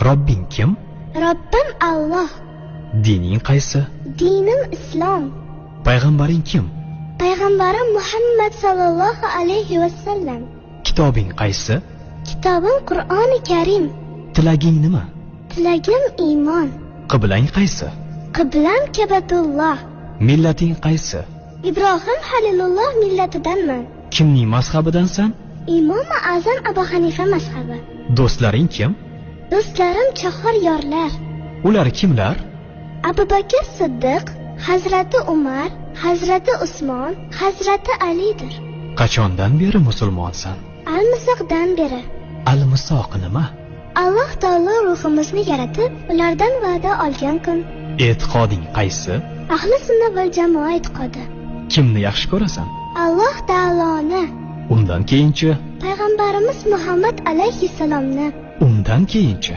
Robbing kim? Robbim Alloh. Dining qaysi? Dinim Islom. Payg'ambaring kim? Payg'ambarim Muhammad sallallohu alayhi va sallam. Kitobing qaysi? Kitobim Qur'oni Karim. Tilaging nima? Tilagim iymon. Qiblang qaysi? Qiblam Kabatulloh. Millating qaysi? Ibrohim Halilulloh millatidanman. Kimning mazhabidansan? Imomi Azam Abu Hanifa mazhabi. Do'stlaring kim? Do'stlarim chahar yorlar. Ular kimlar? Abu Bakr Siddiq, Hazrati Umar, Hazrati Usmon, Hazrati Alidir. Qachondan beri musulmonsan? Al-Misoqdan beri. Al-Misoq nima? Alloh taolo ruhimizni yaratib, ulardan va'da olgan kun. E'tiqoding qaysi? Ahli sunna val jamoa e'tiqodi. Kimni yaxshi ko'rasan? Alloh taoloni. Undan keyinchi? Payg'ambarimiz Muhammad alayhissalomni. Undan keyinchi?